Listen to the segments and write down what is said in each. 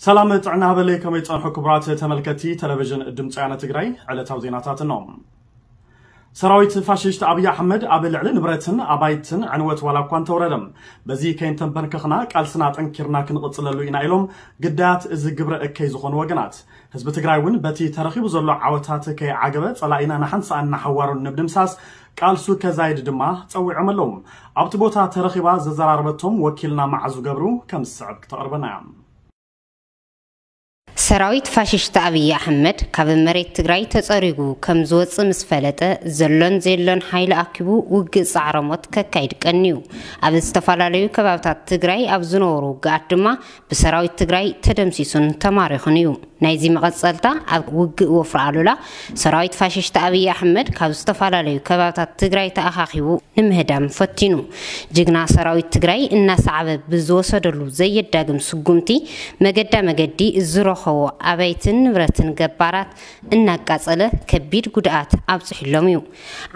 ሰላም ጥዕና በለይ፣ ከመይ ጸንሑ ክቡራት ተመልከቲ ቴሌቪዥን ድምፂ ወያነ ትግራይ? ዕለታዊ ዜናታት እኖ። ሰራዊት ፋሽስት ኣብይ ኣሕመድ ኣብ ልዕሊ ንብረትን ኣባይትን ዕንወት ዋላ እኳ እንተውረደ፣ በዚ ከይንተንበርከኽና ቃልስና ጠንኪርና ክንቕፅለሉ ኢና ኢሎም ግዳያት እዚ ግብረ እከይ ዝኾኑ ወገናት። ህዝቢ ትግራይ እውን በቲ ተረኺቡ ዘሎ ዓወታት ከይዓገበ ጸላኢና ንሓንሳእን ንሓዋሩን ንምድምሳስ ቃልሱ ከዛይድ ድማ ጸዊዖም ኣለዉ። ኣብቲ ቦታ ተረኺባ ዘዘራረበቶም ወኪልና መዓዙ ገብሩ ከም ዝስዕብ ክተቕርበና እያ። ሰራዊት ፋሽስት ኣብይ ኣሕመድ ካብ መሬት ትግራይ ተጸሪጉ ከም ዝወጽእ ምስ ፈለጠ፣ ዘሎን ዘየሎን ሓይሊ ኣኪቡ ውግእ ጻዕረ ሞት ከካይድ ቀንዩ። ኣብ ዝተፈላለዩ ከባብታት ትግራይ ኣብ ዝነበሩ ውግኣት ድማ ብሰራዊት ትግራይ ተደምሲሱን ተማሪኹን እዩ። ናይዚ መቐጸልታ ኣብ ውግእ ወፍሪ ኣሉላ ሰራዊት ፋሽስት ኣብይ ኣሕመድ ካብ ዝተፈላለዩ ከባብታት ትግራይ ተኣኻኺቡ ንምህዳም ፈቲኑ። ጅግና ሰራዊት ትግራይ እናሰዓበ ብዝወሰደሉ ዘየዳግም ስጉምቲ መገዳ መገዲ ዝረኸቦ ኣባይትን ንብረትን ገባራት እናቃጸለ ከቢድ ጉድኣት ኣብፅሕሎም እዩ።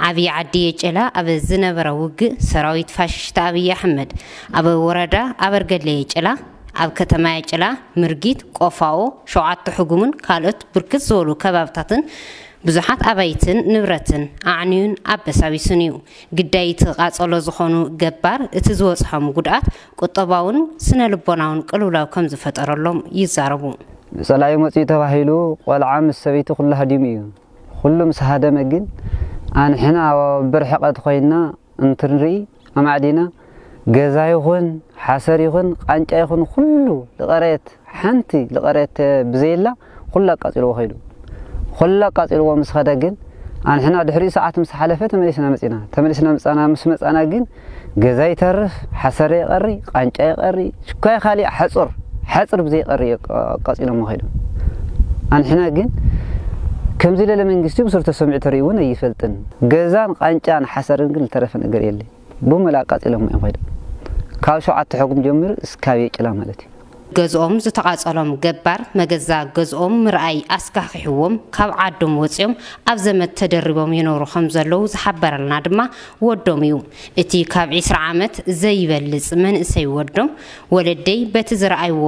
ዓብዪ ዓዲ የጨላ ኣብ ዝነበረ ውግእ ሰራዊት ፋሽስት ኣብይ ኣሕመድ ኣብ ወረዳ ኣበርገለ የጨላ፣ ኣብ ከተማ የጨላ፣ ምርጊት፣ ቆፋኦ፣ ሸውዓተ ሕጉምን ካልኦት ብርክት ዝበሉ ከባብታትን ብዙሓት ኣባይትን ንብረትን ኣዕንዩን ኣበሳቢሱን እዩ። ግዳይ እቲ ቃጸሎ ዝኾኑ ገባር እቲ ዝበፅሖም ጉድኣት ቁጠባውን ስነ ልቦናውን ቅልውላው ከም ዝፈጠረሎም ይዛረቡ። ጸላኢ መጺኡ ተባሂሉ ቆልዓ ምስ ሰበይቲ ኩሉ ሃዲሙ እዩ። ኩሉ ምስ ሃደመ ግን ኣንሕና ኣብ ብርሕቐት ኮይንና እንትንርኢ ኣማዕዲና ገዛ ይኹን ሓሰር ይኹን ቃንጫ ይኹን ኩሉ ልቐረየት ሓንቲ ልቐረየት ብዘየላ ኩሉ ኣቃጺልዎ ከይዱ። ኩሉ ኣቃጺልዎ ምስ ኸደ ግን ኣንሕና ድሕሪኡ ሰዓት ምስ ሓለፈ ተመሊስና መጺና። ተመሊስና ምጻና ምስ መጻና ግን ገዛ ይተርፍ፣ ሓሰር ይቐሪ፣ ቃንጫ ይቐሪ፣ ሽኳይ ካሊእ ሓጹር ሓጹር ብዘይቐሪ ኣቃጺሎሞ ከይዶም። ኣንሕና ግን ከምዚ ለለ መንግስቲ ብሱር ተሰሚዑ ተሪኡ እውን ኣይፈልጥን። ገዛን ቃንጫን ሓሰርን ግን ዝተረፈ ነገር የለ። ብሙሉ ኣቃጺሎሞ እዮም ከይዶም። ካብ ሸውዓተ ሕጉም ጀሚሩ እስካብ የጭላ ማለት እዩ። ገዝኦም ዝተቓጸሎም ገባር መገዛ ገዝኦም ምርኣይ ኣስካኺሕዎም ካብ ዓዶም ወጺኦም ኣብ ዘመድ ተደሪቦም ይነብሩ ከም ዘለዉ ዝሓበረልና ድማ ወዶም እዩ። እቲ ካብ ዒስራ ዓመት ዘይበልጽ መንእሰይ ወዶም፣ ወለደይ በቲ ዝረኣይዎ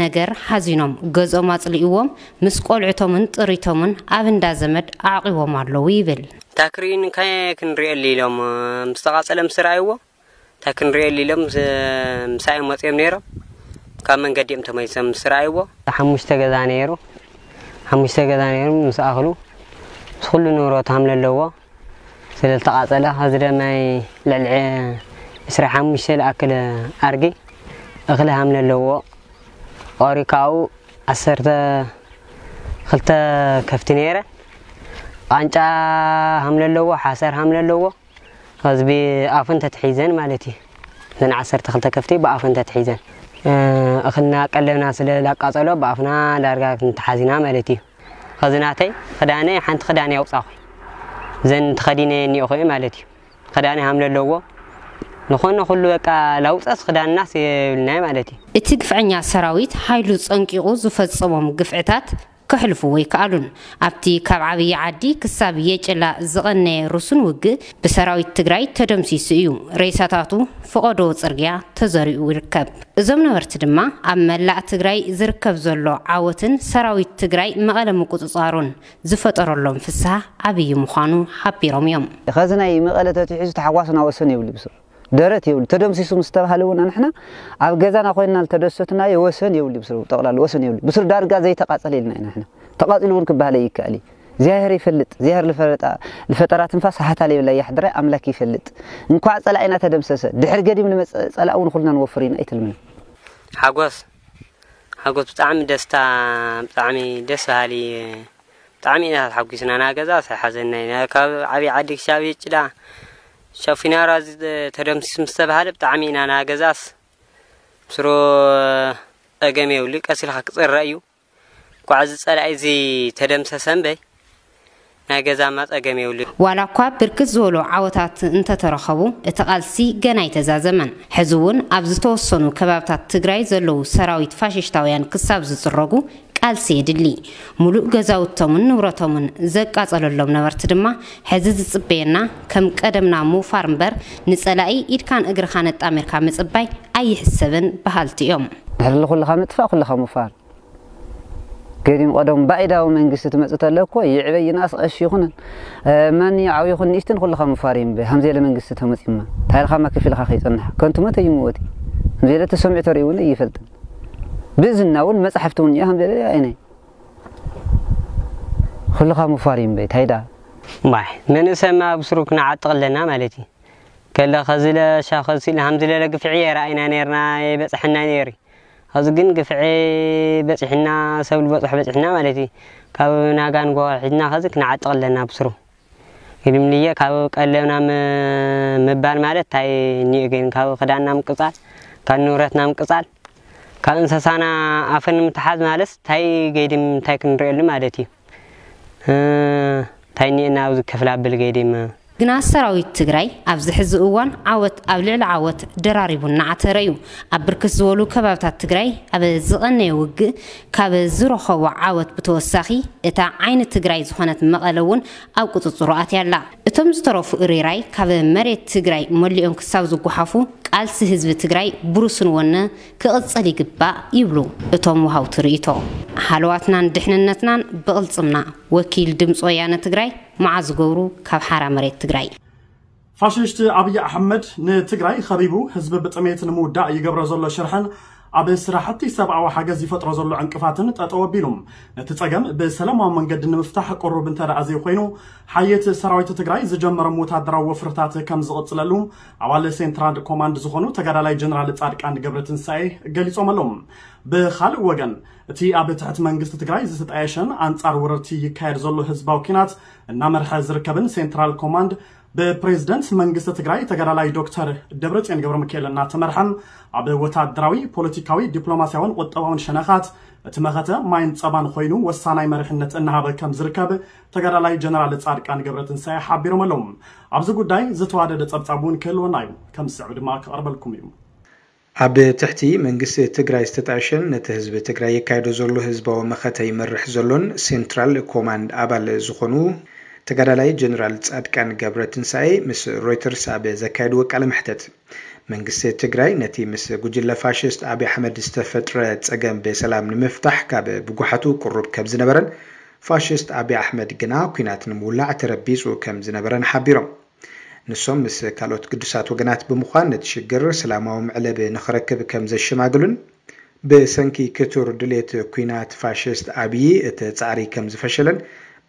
ነገር ሓዚኖም ገዝኦም ኣጽሊእዎም ምስ ቆልዕቶምን ጥሪቶምን ኣብ እንዳ ዘመድ ኣዕቒቦም ኣለዉ ይብል። እታ ክርእዩኒ እንታይ ክንርእየሉ ኢሎም ምስ ተቓጸለ ምስ ረኣይዎ እንታይ ክንርእየሉ ኢሎም ምስ ምሳይ እዮም መጺኦም ነይሮም። ካብ መንገዲ እዮም ተመሊሶም ምስ ረኣይዎ። ሓሙሽተ ገዛ ነይሩ። ሓሙሽተ ገዛ ነይሩ። ምስ ኣኽሉ ምስ ኩሉ ንብረቱ ሃም ለለዎ ስለ ዝተቓጸለ፣ ኸዚ ደማይ ልዕሊ ዕስራ ሓሙሽተ ዝኣክል ኣርጊ እኽሊ ሃም ለለዎ። ኦሪ ካብኡ ዓሰርተ ክልተ ከፍቲ ነይረ። ቃንጫ ሃም ለለዎ፣ ሓሰር ሃም ለለዎ። ኸዚ ብኣፈን ተትሒዘን ማለት እዩ። እዘን ዓሰርተ ክልተ ከፍቲ ብኣፈን ተትሒዘን። እኽልና ቀለብና ስለ ላቃጸሎ ብኣፍና ዳርጋ ክንተሓዚና ማለት እዩ። ኸዚ ናተይ ኽዳነይ ሓንቲ ኽዳን ያውጻኹ። እዘን ተኸዲነ እኒኦኹ ማለት እዩ። ኽዳነይ ሃም ለለዎ። ዝኾነ ኩሉ በቃ ላውጸስ ኽዳንናስ የብልናይ ማለት እዩ። እቲ ግፍዐኛ ሰራዊት ሓይሉ ጸንቂቑ ዝፈጸሞም ግፍዕታት ከሕልፍዎ ኣይከኣሉን። ኣብቲ ካብ ዓብዪ ዓዲ ክሳብ የጭላ ዝቐነየ ርሱን ውግእ ብሰራዊት ትግራይ ተደምሲሱ እዩ። ሬሳታቱ ፈቐዶ ጽርግያ ተዘሪኡ ይርከብ። እዞም ነበርቲ ድማ ኣብ መላእ ትግራይ ዝርከብ ዘሎ ዓወትን ሰራዊት ትግራይ መቐለ ምቁጽጻሩን ዝፈጠረሎም ፍስሃ ዓብዪ ምዃኑ ሓቢሮም እዮም። ኸዚ ናይ መቐለ ተትሒዙ ተሓጓስና ወሰን የብሉ ብስሩ። ደረት የብሉ። ተደምሲሱ ምስ ተባህለ እውን ኣንሕና ኣብ ገዛና ኮይንና ዝተደሰትናዮ ወሰን የብሉ ብስሩ። ጠቕላላ ወሰን የብሉ። ብስሩ ዳርጋ ዘይተቓጸለ ኢልና ኢና ንሕና። ተቓጺሉ እውን ክበሃል ኣይከኣል እዩ። እግዚኣብሔር ይፈልጥ። እግዚኣብሔር ልፈረጣ ልፈጠራ ትንፋስ ሃታ ለይብላ የሕድራ ኣምላክ ይፈልጥ። እንኳዕ ጸላኢና ተደምሰሰ። ድሕር ገዲም ልመጽእ ጸላእ እውን ኩልና ንወፍር ኢና ኣይትልምና። ሓጎስ ሓጎስ ብጣዕሚ ደስታ ብጣዕሚ ደስ በሃሊ ብጣዕሚ ኢና ተሓጒስና። ናገዛ ሳይሓዘና ኢና ካብ ዓብዪ ዓዲ ክሻብ ጭዳ ሸፊናራ ተደምሲስ ምስ ተባሃለ ብጣዕሚ ኢና ናገዛስ ስሮ ጸገም የብሉ ቀስ ኢልካ ክጽረ እዩ። ኳዕ እዚ ጸላኢ እዚ ተደምሰሰ እምበይ ናይ ገዛማ ጸገም የብሉ። ዋላ እኳ ብርክት ዝበሉ ዓወታት እንተተረኸቡ፣ እቲ ቃልሲ ገና ኣይተዛዘመን። ሕዚ እውን ኣብ ዝተወሰኑ ከባብታት ትግራይ ዘለዉ ሰራዊት ፋሽሽታውያን ክሳብ ዝጽረጉ ቃልሲ የድሊ። ሙሉእ ገዛውቶምን ንብረቶምን ዘቃጸለሎም ነበርቲ ድማ ሕዚ ዝጽበየና ከም ቀደምና ምውፋር እምበር ንጸላኢ ኢድካን እግርኻን ኣጣሚርካ ምጽባይ ኣይሕሰብን በሃልቲ እዮም። ድሕሪ ኩልኻ ምጥፋእ ኩልኻ ምውፋር። ገዲም ቀደም ባዕዳዊ መንግስቲ ትመጽእ ተሎ እኮ ይዕበ ይንኣስ ቀሺ ይኹንን፣ እ፣ መን ይዓው ይኹን ንእሽትን ኩልኻ ምፋር እዩ እምበ፣ ሃምዘለ መንግስቲ ተመጺማ። ታይልኻ ማ ክፊልኻ ከይጸንሕ። ከንቱ መተ ይምወት እዩ። ሃምዘለ ተሰሚዑ ተርእዩ እውን ይፈልጥን። ብዝና እውን መጻሕፍቲ እውን እዩ ሃምዘለ ኣይነይ። ኩልኻ ምፋር እዩ እምበ፣ ታይ ደኣ? ባይ፣ መንእሰማ ብስሩ ክነዓጥቕ ኣለና ማለት እዩ። ከለ ከዚ ለሻ ከዚ ኢለ ሃምዚ ለለ ግፍዒ የረኣይና ነርና፣ የበጽሐና ነይሩ። ኸዚ ግን ግፍዒ በጺሕና፣ ሰብ ዝበጽሖ በጺሕና ማለት እዩ። ካብ ናጋን ጎ ሒዝና ኸዚ ክነዓጥቕ ኣለና ብስሩ። ግድምልየ ካብ ቀለብና ም-፣ ምባል ማለት ታይ እኒኦ ግን ካብ ክዳንና ምቅጻል፣ ካብ ንብረትና ምቅጻል፣ ካብ እንስሳና ኣፈን ምትሓዝ ማለት ታይ ገይድም ታይ ክንርእየሉ ማለት እዩ። እ፣ ታይ እኒኤና ኣብዚ ከፍላ ብል ገይድም። ግና ሰራዊት ትግራይ ኣብዚ ሕዚ እዋን ዓወት ኣብ ልዕሊ ዓወት ደራሪቡ እናዓተረ እዩ። ኣብ ብርክት ዝበሉ ከባብታት ትግራይ ኣብ ዝቐነየ ውግእ ካብ ዝረኸቦ ዓወት ብተወሳኺ እታ ዓይኒ ትግራይ ዝኾነት መቐለ እውን ኣብ ቁፅፅሩ ኣትያ ኣላ። እቶም ዝተረፉ እሪራይ ካብ መሬት ትግራይ መሊኦም ክሳብ ዝጓሓፉ ቃልሲ ህዝቢ ትግራይ ብሩስን ወነ ክቕፅል ይግባእ ይብሉ እቶም ወሃውቲ ርእይቶ። ሃለዋትናን ድሕንነትናን ብቕልፅምና። ወኪል ድምፂ ወያነ ትግራይ መዓዝ ገብሩ ካብ ሓራ መሬት ትግራይ። ፋሽስት ኣብይ ኣሕመድ ንትግራይ ኸቢቡ ህዝቢ ብጥሜት ንምውዳእ ይገብሮ ዘሎ ሽርሕን ኣብ ስራሕቲ ሰብኣዊ ሓገዝ ይፈጥሮ ዘሎ ዕንቅፋትን ጠጠው ኣቢሉ ነቲ ጸገም ብሰላማዊ መንገዲ ንምፍታሕ ቅሩብ እንተ ደኣ ዘይኮይኑ ሓየት ሰራዊት ትግራይ ዝጀመሮም ወታደራዊ ወፍርታት ከም ዝቕጽለሉ ኣባል ሴንትራል ኮማንድ ዝኾኑ ተጋዳላይ ጀነራል ጻድቃን ገብረትንሳኤ ገሊጾም ኣለዉ። ብኻልእ ወገን እቲ ኣብ ትሕቲ መንግስቲ ትግራይ ዝተጣየሸን ኣንጻር ወረርቲ ይካየድ ዘሎ ህዝባዊ ኲናት እናመርሐ ዝርከብን ሴንትራል ኮማንድ ብፕሬዝደንት መንግስቲ ትግራይ ተጋዳላይ ዶክተር ደብረጽዮን ገብረ ሚካኤል እናተመርሐ ኣብ ወታደራዊ፣ ፖለቲካዊ፣ ዲፕሎማሲያውን ቁጠባውን ሸነኻት እቲ መኸተ ማይን ጸባን ኮይኑ ወሳናይ መሪሕነት እናሃበ ከም ዝርከብ ተጋዳላይ ጀነራል ጻድቃን ገብረትንሳኤ ሓቢሮም ኣለዉ። ኣብዚ ጉዳይ ዝተዋደደ ጸብጻብ እውን ክህልወና እዩ፣ ከም ዝስዕብ ድማ ክቐርበልኩም እዩ። ኣብ ትሕቲ መንግስቲ ትግራይ ዝተጣየሸን ነቲ ህዝቢ ትግራይ የካይዶ ዘሎ ህዝባዊ መኸተ ይመርሕ ዘሎን ሴንትራል ኮማንድ ኣባል ዝኾኑ ተጋዳላይ ጀነራል ጻድቃን ገብረትንሳኤ ምስ ሮይተርስ ኣብ ዘካየድዎ ቃለ መሕተት፣ መንግስቲ ትግራይ ነቲ ምስ ጉጅለ ፋሽስት ኣብይ ኣሕመድ ዝተፈጥረ ጸገም ብሰላም ንምፍታሕ ካብ ብጉሓቱ ቅሩብ ከም ዝነበረን ፋሽስት ኣብይ ኣሕመድ ግና ኲናት ንምውላዕ ተረቢጹ ከም ዝነበረን ሓቢሮም። ንሶም ምስ ካልኦት ግዱሳት ወገናት ብምዃን ነቲ ሽግር ሰላማዊ መዕለቢ ንኽረክብ ከም ዘሸማግሉን ብሰንኪ ክቱር ድሌት ኲናት ፋሽስት ኣብዪ እቲ ጻዕሪ ከም ዝፈሸለን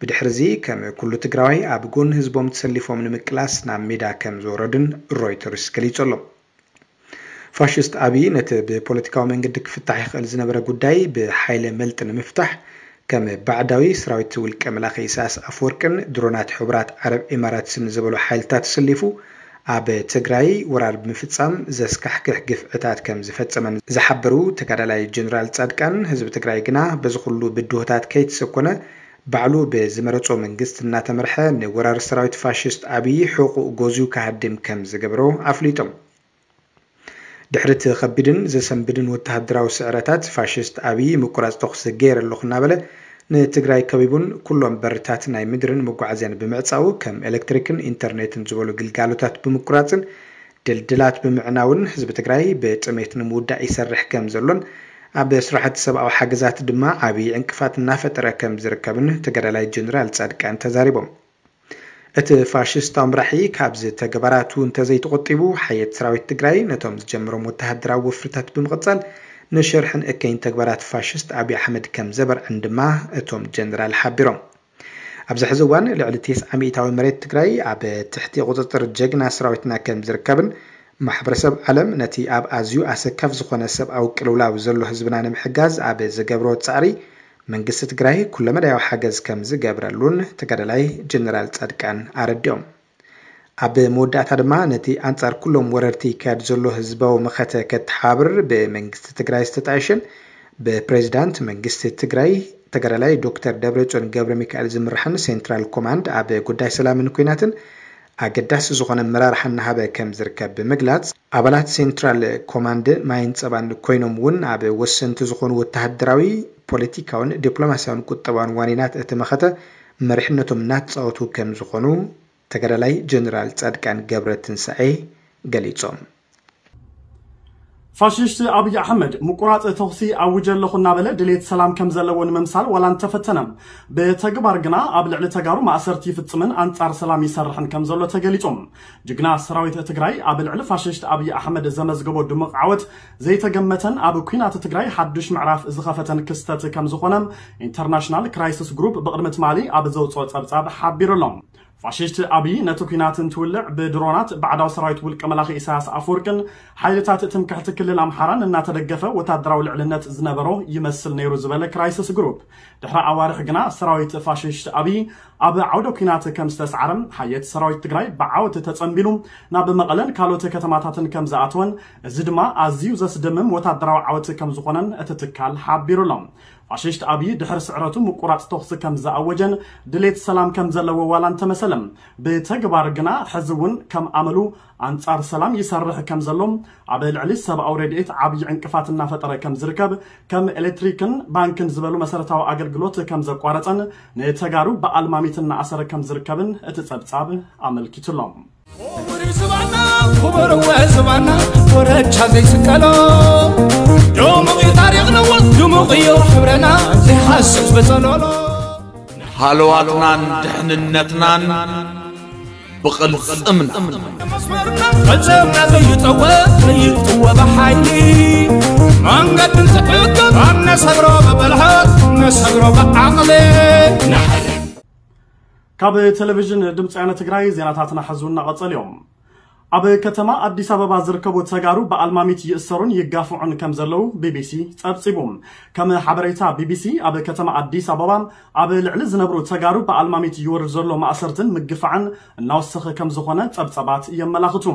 ብድሕሪ እዚ ከም ኩሉ ትግራዋይ ኣብ ጎኒ ህዝቦም ተሰሊፎም ንምቅላስ ናብ ሜዳ ከም ዝወረዱን ሮይተርስ ገሊጹ ኣሎ። ፋሽስት ኣብዪ ነቲ ብፖለቲካዊ መንገዲ ክፍታሕ ይኽእል ዝነበረ ጉዳይ ብሓይለ መልጢ ንምፍታሕ ከም ባዕዳዊ ሰራዊት ውልቀ መላኺ ኢሳያስ ኣፈወርቅን ድሮናት ሕቡራት ዓረብ ኢማራትስን ዝበሉ ሓይልታት ተሰሊፉ ኣብ ትግራይ ወራር ብምፍጻም ዘስካሕክሕ ግፍዕታት ከም ዝፈጸመን ዝሓበሩ ተጋዳላይ ጀነራል ጻድቃን፣ ህዝቢ ትግራይ ግና በዚ ኩሉ ብድሆታት ከይተሰኮነ ባዕሉ ብዝመረጾ መንግስቲ እናተመርሐ ንወራር ሰራዊት ፋሽስት ኣብዪ ሕቑኡ ጎዝዩ ክሃድም ከም ዝገበሮ ኣፍሊጦም። ድሕሪ እቲ ከቢድን ዘሰንብድን ወተሃደራዊ ስዕረታት ፋሽስት ኣብዪ ምቁራጽ ተኹሲ ገይረ ኣለኹ እናበለ ንትግራይ ከቢቡን ኩሎም በርታት ናይ ምድርን መጓዓዝያን ብምዕጻው ከም ኤሌክትሪክን ኢንተርኔትን ዝበሉ ግልጋሎታት ብምቁራጽን ድልድላት ብምዕናውን ህዝቢ ትግራይ ብጥሜት ንምውዳእ ይሰርሕ ከም ዘሎን ኣብ ስራሕቲ ሰብኣዊ ሓገዛት ድማ ዓብዪ ዕንቅፋት እናፈጠረ ከም ዝርከብን ተጋዳላይ ጀነራል ጻድቃን ተዛሪቦም። እቲ ፋሽስታዊ መራሒ ካብዚ ተግባራቱ እንተዘይተቖጢቡ፣ ሓየት ሰራዊት ትግራይ ነቶም ዝጀመሮም ወተሃደራዊ ወፍርታት ብምቕጻል፣ ንሽርሕን እከይን ተግባራት ፋሽስት ኣብይ ኣሕመድ ከም ዘበርዕን ድማ እቶም ጀነራል ሓቢሮም። ኣብዚ ሕዚ እዋን ልዕሊ ተስዓ ሚእታዊ መሬት ትግራይ ኣብ ትሕቲ ቁጽጽር ጀግና ሰራዊትና ከም ዝርከብን፣ ማሕበረሰብ ዓለም ነቲ ኣብ ኣዝዩ ኣሰካፊ ዝኾነ ሰብኣዊ ቅልውላው ዘሎ ህዝብና ንምሕጋዝ ኣብ ዝገብሮ ጻዕሪ መንግስቲ ትግራይ ኩለመዳያዊ ሓገዝ ከም ዝገብረሉን ተጋዳላይ ጀነራል ጻድቃን ኣረዲኦም። ኣብ መወዳእታ ድማ ነቲ ኣንጻር ኩሎም ወረርቲ ይካየድ ዘሎ ህዝባዊ መኸተ ከተሓባብር ብመንግስቲ ትግራይ ዝተጣየሸን ብፕሬዚዳንት መንግስቲ ትግራይ ተጋዳላይ ዶክተር ደብረጽዮን ገብረ ሚካኤል ዝምራሕን ሴንትራል ኮማንድ ኣብ ጉዳይ ሰላምን ኲናትን ኣገዳሲ ዝኾነ ኣመራርሓ እናሃበ ከም ዝርከብ ብምግላጽ፣ ኣባላት ሴንትራል ኮማንድ ማይን ጸባን ኮይኖም እውን ኣብ ወሰንቲ ዝኾኑ ወተሃደራዊ፣ ፖለቲካውን ዲፕሎማሲያውን ቁጠባውን ዋኒናት እቲ መኸተ መሪሕነቶም እናተጻወቱ ከም ዝኾኑ ተጋዳላይ ጀነራል ጻድቃን ገብረ ትንሳኤ ገሊጾም። ፋሽስት ኣብይ ኣሕመድ ምቁራፅ ተኹሲ ኣውጀ ኣለኹ እናበለ ድሌት ሰላም ከም ዘለዎ ንምምሳል ዋላ እንተፈተነ፣ ብተግባር ግና ኣብ ልዕሊ ተጋሩ ማእሰርቲ ይፍፅምን ኣንፃር ሰላም ይሰርሕን ከም ዘሎ ተገሊፁ። ጅግና ሰራዊት ትግራይ ኣብ ልዕሊ ፋሽስት ኣብይ ኣሕመድ ዘመዝገቦ ድሙቕ ዓወት ዘይተገመተን ኣብ ኩናት ትግራይ ሓዱሽ ምዕራፍ ዝኸፈተን ክስተት ከም ዝኾነ ኢንተርናሽናል ክራይሲስ ግሩፕ ብቕድሚ ትማሊ ኣብ ዘውፅኦ ፀብፃብ ሓቢሩ ኣሎ። ፋሽስት ኣብይ ነቲ ኩናት እንትውልዕ ብድሮናት ባዕዳዊ ሰራዊት ውልቀ መላኺ ኢሳያስ ኣፈወርቅን ሓይልታት ትምክሕቲ ክልል ኣምሓራን እናተደገፈ ወታደራዊ ልዕልነት ዝነበሮ ይመስል ነይሩ ዝበለ ክራይሲስ ግሩፕ፣ ድሕሪ ኣዋርሕ ግና ሰራዊት ፋሽስት ኣብይ ኣብ ዓውደ ኩናት ከም ዝተስዓረ፣ ሓየት ሰራዊት ትግራይ ብዓወት ተጸንቢሉ ናብ መቐለን ካልኦት ከተማታትን ከም ዝኣተወን፣ እዚ ድማ ኣዝዩ ዘስደምም ወታደራዊ ዓወት ከም ዝኾነን እቲ ትካል ሓቢሩ ኣሎ። ፋሽስት ኣብይ ድሕሪ ስዕረቱ ምቁራፅ ተኹሲ ከም ዝኣወጀን ድሌት ሰላም ከም ዘለዎ ዋላ እንተመሰለ፣ ብተግባር ግና ሕዚ እውን ከም ኣመሉ ኣንጻር ሰላም ይሰርሕ ከም ዘሎ፣ ኣብ ልዕሊ ሰብኣዊ ረድኤት ዓብዪ ዕንቅፋት እናፈጠረ ከም ዝርከብ፣ ከም ኤሌክትሪክን ባንክን ዝበሉ መሰረታዊ ኣገልግሎት ከም ዘቋረጸን፣ ንተጋሩ ብኣልማሚት እናኣሰረ ከም ዝርከብን እቲ ጸብጻብ ኣመልኪቱ ኣሎ። ክቡር እዩ ዝባና፣ ክቡር እወ ዝባና፣ ኮረቻ ዘይስቀሎ። ድሙቕ እዩ ታሪኽና እወ፣ ድሙቕ እዩ ሕብረና፣ ዘይሃስስ ብጸሎሎ። ሃለዋትናን ድሕንነትናን ብቕልጽምና። መስመርና ፈጸምና ዘይጠወ፣ ዘይጥወ ብሓይሊ። መንገድን ትዕቅብ፣ ኣነሰግሮ ብብልሃት፣ ነሰግሮ ብዓቕሊ። ካብ ቴሌቪዥን ድምፂ ወያነ ትግራይ ዜናታትና ሕዚ እናቐጸሉ እዮም። ኣብ ከተማ ኣዲስ ኣበባ ዝርከቡ ተጋሩ ብኣልማሚት ይእሰሩን ይጋፍዑን ከም ዘለዉ ቢቢሲ ጸብጺቡ። ከም ሓበሬታ ቢቢሲ፣ ኣብ ከተማ ኣዲስ ኣበባ ኣብ ልዕሊ ዝነብሩ ተጋሩ ብኣልማሚት ይወርድ ዘሎ ማእሰርትን ምግፋዕን እናወሰኸ ከም ዝኾነ ጸብጻባት የመላኽቱ።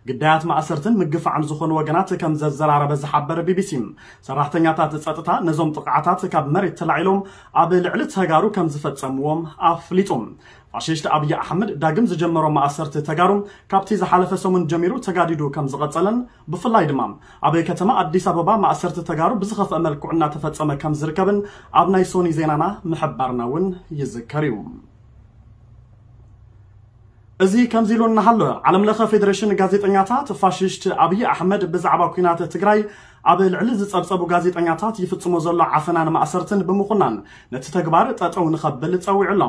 ግዳያት ማእሰርትን ምግፋዕን ዝኾኑ ወገናት ከም ዘዘራረበ ዝሓበረ ቢቢሲ፣ ሰራሕተኛታት ጸጥታ ነዞም ጥቕዓታት ካብ መሬት ተላዒሎም ኣብ ልዕሊ ተጋሩ ከም ዝፈጸምዎም ኣፍሊጡ። ፋሽስት ኣብይ ኣሕመድ ዳግም ዝጀመሮ ማእሰርቲ ተጋሩ ካብቲ ዝሓለፈ ሰሙን ጀሚሩ ተጋዲዱ ከም ዝቐጸለን፣ ብፍላይ ድማ ኣብ ከተማ ኣዲስ ኣበባ ማእሰርቲ ተጋሩ ብዝኸፍአ መልክዑ እናተፈጸመ ከም ዝርከብን ኣብ ናይ ሶኒ ዜናና ምሕባርና እውን ይዝከር እዩ። እዚ ከምዚ ኢሉ እናሃሎ፣ ዓለም ለኸ ፌዴሬሽን ጋዜጠኛታት ፋሽስት ኣብይ ኣሕመድ ብዛዕባ ኩናት ትግራይ ኣብ ልዕሊ ዝጸብጸቡ ጋዜጠኛታት ይፍጽሞ ዘሎ ዓፈናን ማእሰርትን ብምኹናን፣ ነቲ ተግባር ጠጠው ንኸብል ጸዊዑ ኣሎ።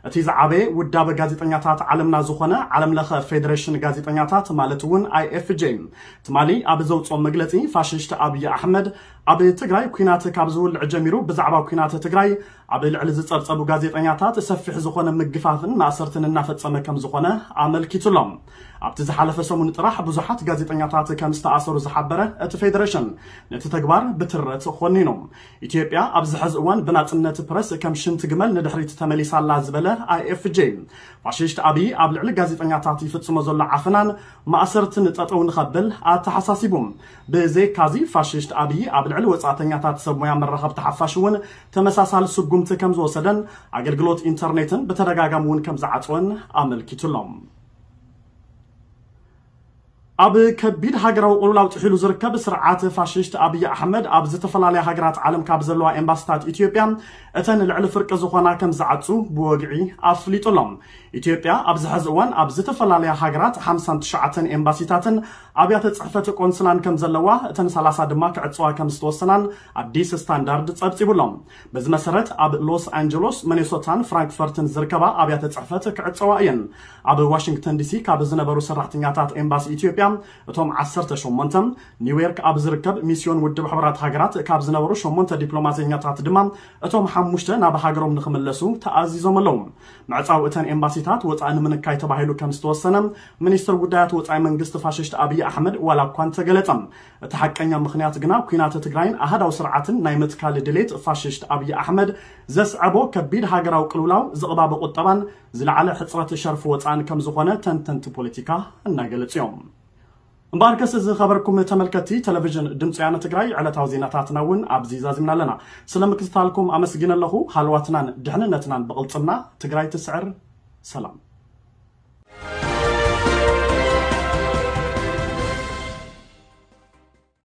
እቲ ዝዓበየ ውዳበ ጋዜጠኛታት ዓለምና ዝኾነ ዓለም ለኸ ፌዴሬሽን ጋዜጠኛታት ማለት እውን ኣይኤፍጄ፣ ትማሊ ኣብ ዘውፅኦ መግለፂ፣ ፋሽስት ኣብይ ኣሕመድ ኣብ ትግራይ ኩናት ካብ ዝውልዕ ጀሚሩ ብዛዕባ ኩናት ትግራይ ኣብ ልዕሊ ዝጸብጸቡ ጋዜጠኛታት ሰፊሕ ዝኾነ ምግፋፍን ማእሰርትን እናፈጸመ ከም ዝኾነ ኣመልኪቱ ኣሎ። ኣብቲ ዝሓለፈ ሰሙን ጥራሕ ብዙሓት ጋዜጠኛታት ከም ዝተኣሰሩ ዝሓበረ እቲ ፌዴሬሽን፣ ነቲ ተግባር ብትረት ኮኒኑ። ኢትዮጵያ ኣብዚ ሕዚ እዋን ብናጽነት ፕረስ ከም ሽንቲ ግመል ንድሕሪት ተመሊሳ ኣላ ዝበለ ኣይኤፍጄ፣ ፋሽስት ኣብይ ኣብ ልዕሊ ጋዜጠኛታት ይፍጽሞ ዘሎ ዓፈናን ማእሰርትን ጠጠው ንኸብል ኣተሓሳሲቡ። ብዘይካዚ፣ ፋሽስት ኣብይ ኣብ ልዕሊ ወጻእተኛታት ሰብ ሞያ መራኸብቲ ሓፋሽ እውን ተመሳሳሊ ስጉምቲ ከም ዝወሰደን ኣገልግሎት ኢንተርኔትን ብተደጋጋሚ እውን ከም ዝዓጽወን ኣመልኪቱ ኣሎ። ኣብ ከቢድ ሃገራዊ ቅልውላው ጥሒሉ ዝርከብ ስርዓት ፋሽስት ኣብይ ኣሕመድ፣ ኣብ ዝተፈላለያ ሃገራት ዓለም ካብ ዘለዋ ኤምባሲታት ኢትዮጵያ እተን ልዕሊ ፍርቂ ዝኾና ከም ዝዓጹ ብወግዒ ኣፍሊጡ ኣሎ። ኢትዮጵያ ኣብዚ ሕዚ እዋን ኣብ ዝተፈላለያ ሃገራት ሓምሳን ትሽዓተን ኤምባሲታትን ኣብያተ ጽሕፈት ቆንስላን ከም ዘለዋ፣ እተን ሰላሳ ድማ ክዕጽዋ ከም ዝተወሰናን ኣዲስ ስታንዳርድ ጸብጺቡ ኣሎ። በዚ መሰረት፣ ኣብ ሎስ ኣንጀሎስ፣ ሚኔሶታን ፍራንክፈርትን ዝርከባ ኣብያተ ጽሕፈት ክዕጸዋ እየን። ኣብ ዋሽንግተን ዲሲ ካብ ዝነበሩ ሰራሕተኛታት ኤምባሲ ኢትዮጵያ እቶም ዓሰርተ ሸሞንተ፣ ኒውዮርክ ኣብ ዝርከብ ሚስዮን ውድብ ሕቡራት ሃገራት ካብ ዝነበሩ ሸሞንተ ዲፕሎማሰኛታት ድማ እቶም ሓሙሽተ ናብ ሃገሮም ንኽምለሱ ተኣዚዞም ኣለዉ። ምዕጻው እተን ኤምባሲታት ወጻኢ ንምንካይ ተባሂሉ ከም ዝተወሰነ ሚኒስትር ጉዳያት ወጻኢ መንግስቲ ፋሽስት ኣብይ ኣሕመድ ዋላ እኳ እንተገለጸ፣ እቲ ሓቀኛ ምኽንያት ግና ኲናት ትግራይን ኣሃዳዊ ስርዓትን ናይ ምትካል ድሌት ፋሽስት ኣብይ ኣሕመድ ዘስዐቦ ከቢድ ሃገራዊ ቅልውላው፣ ዝቕባበ ቁጠባን ዝለዓለ ሕጽረት ሸርፊ ወጻእን ከም ዝኾነ ተንተንቲ ፖለቲካ እናገለጹ እዮም። እምበኣርከስ፣ ዝኸበርኩም ተመልከትቲ ቴሌቪዥን ድምፂ ወያነ ትግራይ፣ ዕለታዊ ዜናታትና እውን ኣብዚ ዛዚምና ኣለና። ስለ ምክትታልኩም ኣመስግን ኣለኹ። ሃለዋትናን ድሕንነትናን ብቕልፅምና። ትግራይ ትስዕር። ሰላም።